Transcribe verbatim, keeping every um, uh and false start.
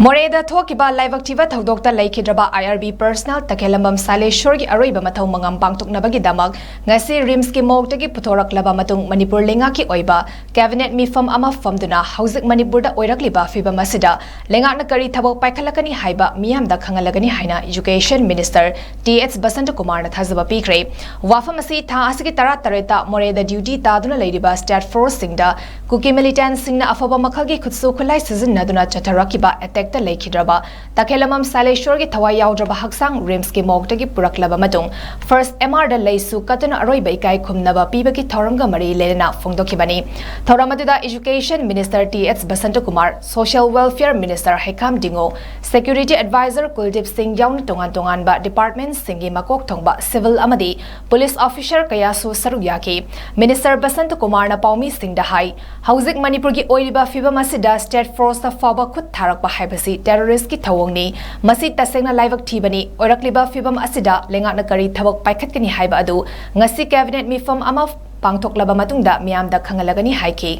ꯃꯣꯔꯦꯗ ꯊꯣꯛꯈꯤꯕ ꯂꯥꯏꯕꯛ ꯊꯤꯕ ꯊꯧꯗꯣꯛꯇ ꯂꯩꯈꯤꯗ꯭ꯔꯕ I R B personnel ꯇꯈꯦꯜꯂꯝꯕꯝ ꯁꯥꯂꯦꯁꯣꯔꯒꯤ ꯑꯔꯣꯏꯕ ꯃꯊꯧ ꯃꯉꯝ ꯄꯥꯡꯊꯣꯛꯅꯕꯒꯤꯗꯃꯛ ꯉꯁꯤ RIMSꯀꯤ morgueꯇꯒꯤ ꯄꯨꯊꯣꯔꯛꯂꯕ ꯃꯇꯨꯡ ꯃꯅꯤꯄꯨꯔ ꯂꯩꯉꯥꯛꯀꯤ ꯑꯣꯏꯕ cabinet ꯃꯤꯐꯝ ꯑꯃ ꯐꯝꯗꯨꯅ ꯍꯧꯖꯤꯛ ꯃꯅꯤꯄꯨꯔꯗ ꯑꯣꯏꯔꯛꯂꯤꯕ ꯐꯤꯕꯝ ꯑꯁꯤꯗ ꯂꯩꯉꯥꯛꯅ ꯀꯔꯤ ꯊꯕꯛ ꯄꯥꯏꯈꯠꯂꯛꯀꯅꯤ ꯍꯥꯏꯕ ꯃꯤꯌꯥꯝꯗ ꯈꯪꯍꯜꯂꯒꯅꯤ ꯍꯥꯏꯅ Education Minister T H ꯕꯁꯟꯇꯀꯨꯃꯥꯔꯅ ꯊꯥꯖꯕ ꯄꯤꯈ꯭ꯔꯦ꯫ ꯋꯥꯐꯝ ꯑꯁꯤ ꯊꯥ ꯑꯁꯤꯒꯤ ꯇꯔꯥꯇꯔꯦꯠꯇ ꯃꯣꯔꯦꯗ duty ꯇꯥꯗꯨꯅ ꯂꯩꯔꯤꯕ state forceꯁꯤꯡꯗ ꯀꯨꯀꯤ militantꯁꯤꯡꯅ ꯑꯐꯕ ꯃꯈꯜꯒꯤ ꯈꯨꯠꯁꯨ ꯈꯨꯠꯂꯥꯏ ꯁꯤꯖꯤꯟꯅꯗꯨꯅ ꯆꯠꯊꯔꯛꯈꯤꯕ attackꯇ ꯂꯩꯈꯤꯗ꯭ꯔꯕ ꯇꯈꯦꯜꯂꯝꯕꯝ ꯁꯥꯂꯦꯁꯣꯔꯒꯤ ꯊꯋꯥꯏ ꯌꯥꯎꯗ꯭ꯔꯕ ꯍꯛꯆꯥꯡ RIMSꯀꯤ morgueꯇꯒꯤ ꯄꯨꯔꯛꯂꯕ ꯃꯇꯨꯡ first M Rꯗ ꯂꯩꯁꯨ ꯀꯠꯇꯨꯅ ꯑꯔꯣꯏꯕ ꯏꯀꯥꯏ ꯈꯨꯝꯅꯕ ꯄꯤꯕꯒꯤ ꯊꯧꯔꯝꯒ ꯃꯔꯤ ꯂꯩꯅꯅ ꯐꯣꯡꯗꯣꯛꯈꯤꯕꯅꯤ꯫ ꯊꯧꯔꯝ ꯑꯗꯨꯗ Education Minister T H ꯕꯁꯟꯇꯀꯨꯃꯥꯔ, Social Welfare Minister ꯍꯩꯈꯥꯝ ꯗꯤꯡꯉꯣ, Security Advisor ꯀꯨꯜꯗꯤꯞ ꯁꯤꯡ ꯌꯥꯎꯅ ꯇꯣꯉꯥꯟ ꯇꯣꯉꯥꯟꯕ departmentꯁꯤꯡꯒꯤ ꯃꯀꯣꯛ ꯊꯣꯡꯕ civil ꯑꯃꯗꯤ police officer ꯀꯌꯥꯁꯨ ꯁꯔꯨꯛ ꯌꯥꯈꯤ꯫ Minister ꯕꯁꯟꯇꯀꯨꯃꯥꯔꯅ ꯄꯥꯎꯃꯤꯁꯤꯡꯗ ꯍꯥꯏ, ꯍꯧꯖꯤꯛ ꯃꯅꯤꯄꯨꯔꯒꯤ ꯑꯣꯏꯔꯤꯕ ꯐꯤꯕꯝ ꯑꯁꯤꯗ state forceꯇ ꯐꯥꯎꯕ ꯈꯨꯠ ꯊꯥꯔꯛꯄ ꯍꯥꯏꯕꯁꯤ terroristꯀꯤ ꯊꯧꯑꯣꯡꯅꯤ꯫ ꯃꯁꯤ ꯇꯁꯦꯡꯅ ꯂꯥꯏꯕꯛ ꯊꯤꯕꯅꯤ꯫ ꯑꯣꯏꯔꯛꯂꯤꯕ ꯐꯤꯕꯝ ꯑꯁꯤꯗ ꯂꯩꯉꯥꯛꯅ ꯀꯔꯤ ꯊꯕꯛ ꯄꯥꯏꯈꯠꯀꯅꯤ ꯍꯥꯏꯕ ꯑꯗꯨ ꯉꯁꯤ cabinet ꯃꯤꯐꯝ ꯑꯃ ꯄꯥꯡꯊꯣꯛꯂꯕ ꯃꯇꯨꯡꯗ ꯃꯤꯌꯥꯝꯗ ꯈꯪꯍꯜꯂꯒꯅꯤ ꯍꯥꯏꯈꯤ꯫